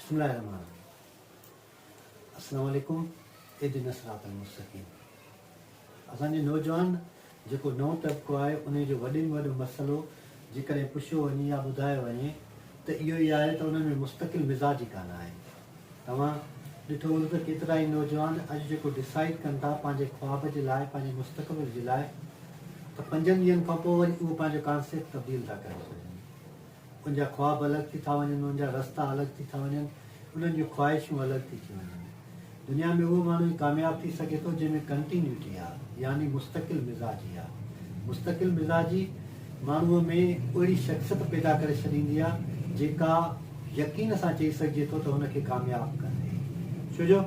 بسم الله الرحمن الرحيم السلام عليڪم اهدنا الصراط المستقيم اسان جي نوجوان جيڪو نئون طبقو آهي انهي جو وڏي ۾ وڏو مسئلو جيڪڏهن پڇيو وڃي يا ٻڌايو وڃي ته اهو ئي آهي ته انهن ۾ مستقل مزاجي ڪانه آهي توهان ڏٺو هوندو ته ڪيترائي نوجوان اڄ جيڪو ڊسائيڊ ڪن ٿا پنهنجي خواب جي لاء پنهنجي مستقبل جي لاء ته پنجن ڏينهن کان پوء وري اهو پنهنجو ڪانسيپٽ تبديل ٿا ڪري ڇڏين ان جا خواب الڳ ٿي ٿا وڃن، ان جا رستا الڳ ٿي ٿا وڃن، انهن جون خواهشون الڳ ٿي ٿيون وڃن. دنيا ۾ اهو ماڻهو ئي ڪامياب ٿي سگهي ٿو جنهن ۾ ڪنٽينيوٽي آ يعني مستقل مزاجي آ. مستقل مزاجي ماڻهوء ۾ اهڙي شخصيت پيدا ڪري ڇڏيندي آ جيڪا يقين سان چئي سگهجي ٿو ته هن کي ڪامياب ڪندي. ڇو جو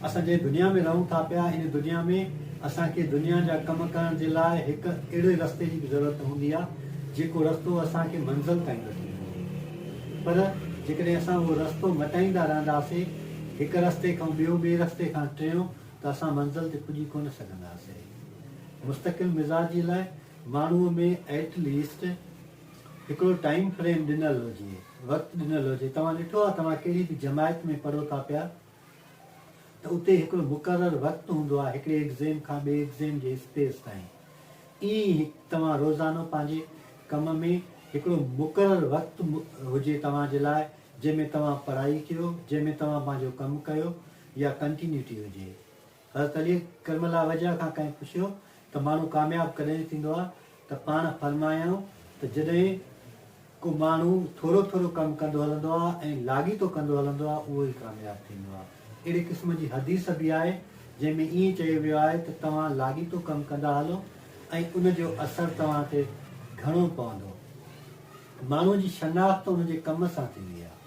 اسان جنهن دنيا ۾ رهون ٿا پيا ان دنيا ۾ اسان کي دنيا جا ڪم ڪرڻ جي لاء هڪ اهڙي رستي جي به ضرورت هوندي آ جيڪو رستو اسان کي منزل تائين وٺي وڃي. پر جيڪڏهن اسان اهو رستو مٽائيندا رهنداسي، هڪ رستي کان ٻيو، ٻئي رستي کان ٽيون، ته اسان منزل تي پڄي ڪونه سگهنداسي. مستقل مزاجي لاء ماڻهوء ۾ ايٽ ليسٽ هڪڙو ٽائيم فريم ڏنل هجي، وقت ڏنل هجي. توهان ڏٺو آهي توهان ڪهڙي به جماعت ۾ پڙهو ٿا پيا ته اتي هڪڙو مقرر وقت هوندو آهي هڪڙي ايگزيم کان ٻئي ايگزيم جي اسپيس تائين. ائين ئي توهان روزانو پنهنجي ڪم ۾ هڪڙو مقرر وقت هجي توهان جي لاء جنهن ۾ توهان پڙهائي ڪيو، جنهن ۾ توهان پنهنجو ڪم ڪيو يا ڪنٽينيوٽي هجي. حضرت علي ڪرم الله وجهه کان ڪنهن پڇيو ته ماڻهو ڪامياب ڪڏهن ٿيندو آهي ته پاڻ فرمايائون ته جڏهن ڪو ماڻهو ٿورو ٿورو ڪم ڪندو هلندو آهي ۽ لاڳيتو ڪندو هلندو آهي اهو ئي ڪامياب ٿيندو آهي. اهڙي قسم جي حديث به آهي جنهن ۾ ائين چيو ويو آهي ته توهان لاڳيتو ڪم ڪندا هلو ۽ ان جو اثر توهان تي گهڻو پوندو. ماڻهوء جي شناخت ان جي ڪم سان ٿيندي آهي.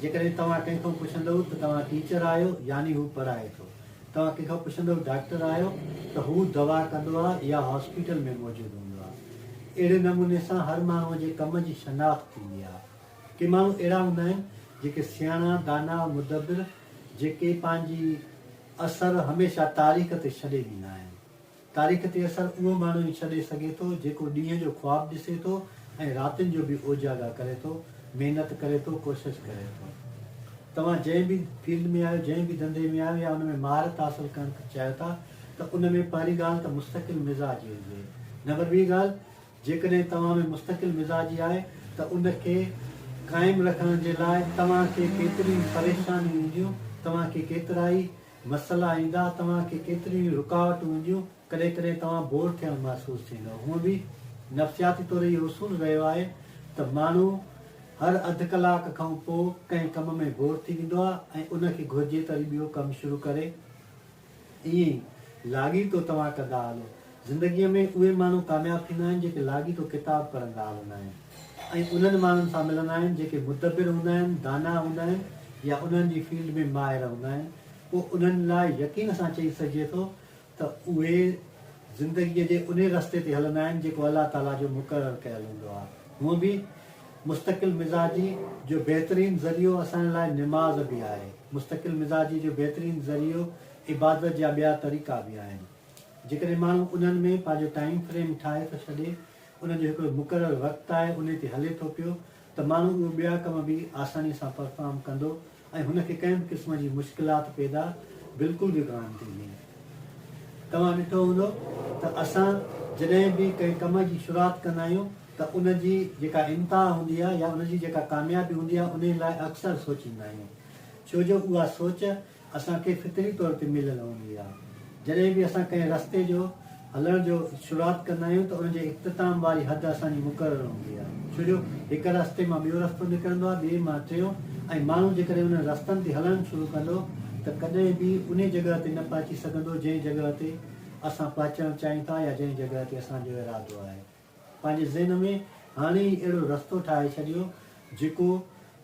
جيڪڏهن توهان ڪنهن کان پڇندؤ ته توهان ٽيچر آهيو يعني هو پڙهائي ٿو. توهان ڪنهن کان پڇندؤ ڊاڪٽر آهيو ته هو دوا ڪندو آهي يا هاسپيٽل ۾ موجود هوندو آهي. اهڙي نموني سان هر ماڻهوء جي ڪم جي شناخت ٿيندي آهي. ڪي ماڻهو اهڙا هوندا آهن جيڪي سياڻا، داناء، مدبر جيڪي پنهنجي اثر هميشه تاريخ تي ڇڏي ويندا آهن. تاريخ تي اثر اهو ماڻهو ئي ڇڏي سگهي ٿو جيڪو ڏينهن جو خواب ڏسي ٿو ۽ راتين جو به اوجاڳا ڪري ٿو، محنت ڪري ٿو، ڪوشش ڪري ٿو. توهان جنهن به فيلڊ ۾ آهيو، جنهن به ڌنڌي ۾ آهيو يا ان ۾ مهارت حاصل ڪرڻ چاهيو ٿا ته ان ۾ پهرين ڳالهه ته مستقل مزاجي هجي. نمبر ٻي ڳالهه جيڪڏهن توهان ۾ مستقل مزاجي آهي ته ان کي قائم رکڻ جي لاء توهان کي ڪيتريون ئي پريشانيون اينديون، توهان کي ڪيترائي مسئلا ايندا، توهان کي ڪيتريون ئي رڪاوٽون اينديون، ڪڏهن ڪڏهن توهان بور ٿيڻ محسوس ٿيندو. هونء به نفسياتي طور اهو اصول رهيو آهي ته ماڻهو هر اڌ ڪلاڪ کان پوء ڪنهن ڪم ۾ بور ٿي ويندو آهي ۽ ان کي گهرجي ته وري ٻيو ڪم شروع ڪري. ائين ئي لاڳيتو توهان ڪندا هلو. زندگيء ۾ اهي ماڻهو ڪامياب ٿيندا آهن جيڪي لاڳيتو ڪتاب پڙهندا هلندا آهن ۽ انهن ماڻهن سان ملندا آهن جيڪي مدبر هوندا آهن، داناء هوندا آهن يا انهن جي فيلڊ ۾ ماهر هوندا آهن. پوء انهن لاء يقين سان چئي سگهجي ٿو ته اهي زندگيء جي انهي رستي تي هلندا آهن جيڪو الله تعاليٰ جو مقرر ڪيل هوندو آهي. هونء به مستقل مزاجي جو بهترين ذريعو اسان لاء نماز به آهي. مستقل مزاجي جو بهترين ذريعو عبادت جا ٻيا طريقا به آهن. جيڪڏهن ماڻهو انهن ۾ پنهنجو ٽائيم فريم ٺاهي ٿو ڇڏي، ان جو هڪڙو مقرر وقت آهي انهي تي هلي ٿو پيو ته ماڻهو اهو ٻيا ڪم به آساني سان پرفارم ڪندو ۽ هن کي ڪنهن به قسم جي مشڪلات پيدا بلڪل به ڪانه ٿيندي. توهان ڏٺو هوندو ته اسان جڏهن به ڪنهن ڪم جي شروعات ڪندا آهيون ته ان جي جيڪا انتها هوندي آهي يا ان جي جيڪا ڪاميابي هوندي آهي انهي لاء اڪثر سوچيندا آهيون ڇو جو اها سوچ اسان کي فطري طور تي مليل هوندي آهي. جڏهن به اسان ڪنهن رستي جو هلڻ جو شروعات ڪندا آهيون ته ان جي اختتام واري حد اسان جي مقرر هوندي آهي. ڇو جو هڪ رستي مان ٻيو رستو نڪرندو آهي، ٻئي مان ٽيون ۽ ماڻهو جيڪڏهن انهن رستن تي هلڻ شروع ڪندو ته ڪڏهن به انهي جڳهه تي نه پهچي سگهندو جنهن جڳهه تي اسان پهچڻ چاهيون ٿا يا جنهن جڳهه تي اسان جو ارادو آهي. پنهنجي ذهن ۾ هاڻي ئي اهڙو رستو ٺاهي ڇڏيو جيڪو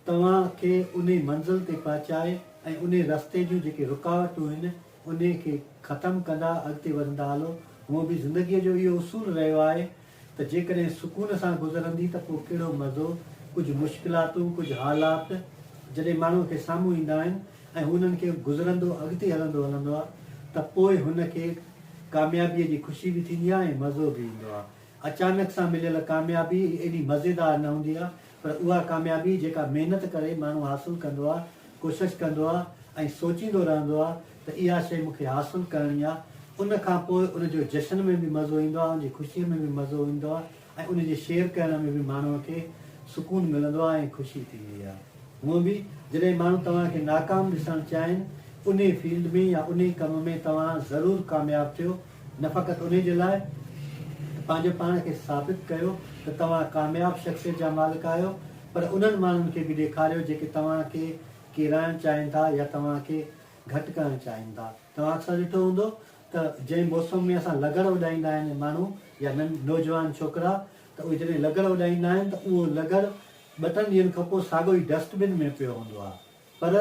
توهان کي انهي منزل تي پهچائي ۽ انهي رستي جون جيڪي رڪاوٽون آهن انهي کي ختم ڪندا اڳتي وڌندا هلو. هونء به زندگيء جو اهو اصول رهيو آهي ته جيڪڏهن سڪون سان گذرندي ته پوء ڪهڙو مزو، ڪجهه مشڪلاتون، ڪجهه حالات جڏهن ماڻهوء کي سامهون ايندا آهن ۽ هو انهن کي گذرندو اڳتي هلندو هلندو آهي ته پوء هن کي ڪاميابيء جي خوشي به ٿيندي آهي ۽ مزو به ايندو آهي. اچانڪ سان مليل ڪاميابي ايڏي مزيدار نه هوندي آهي. پر اها ڪاميابي جيڪا محنت ڪري ماڻهو حاصل ڪندو آهي، ڪوشش ڪندو آهي ۽ سوچيندو رهندو آهي ته اها شيء مون کي حاصل ڪرڻي آهي، ان کان پوء ان جو جشن ۾ به مزو ايندو آهي، ان جي خوشيء ۾ به مزو ايندو آهي ۽ ان جي شيئر ڪرڻ ۾ به ماڻهوء کي سڪون ملندو آهي ۽ خوشي ٿيندي آهي. هونء به جڏهن ماڻهو توهان کي ناڪام ڏسڻ چاهين، انهي فيلڊ ۾ يا انهي ڪم ۾ توهان ضرور ڪامياب ٿيو، نه فقط انهي جي لاء ته پنهنجو پاڻ کي ثابت ڪيو ته توهان ڪامياب شخصيت جا مالڪ آهيو پر انهن ماڻهن کي به ڏيکاريو جيڪي توهان کي ڪيرائڻ چاهين ٿا يا توهان کي گهٽ ڪرڻ چاهين ٿا. توهان اڪثر ڏٺو هوندو ته جنهن موسم ۾ اسان لغڙ اڏائيندا آهن ماڻهو يا نوجوان ڇوڪرا ته اهي جڏهن لغڙ اڏائيندا آهن ته اهو لغڙ ٻه ٽن ڏينهن کان پوء ساڳيو ئي ڊسٽ بن ۾ پيو هوندو آهي. پر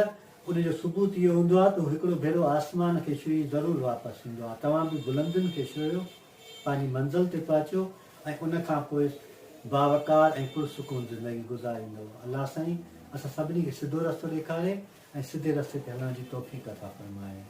ان جو ثبوت اهو هوندو آهي ته هو هڪڙو ڀيرو آسمان کي ڇهي ضرور واپس ايندو آهي. توهان به بلندين کي ڇهيو، پنهنجي منزل تي پهچو ۽ ان کان پوء باوقار ۽ پرسڪون زندگي گذاريندؤ. الله سائين اسان سڀني کي سڌو رستو ڏيکاري ۽ سڌي رستي تي هلڻ جي توفيق عطا فرمائي.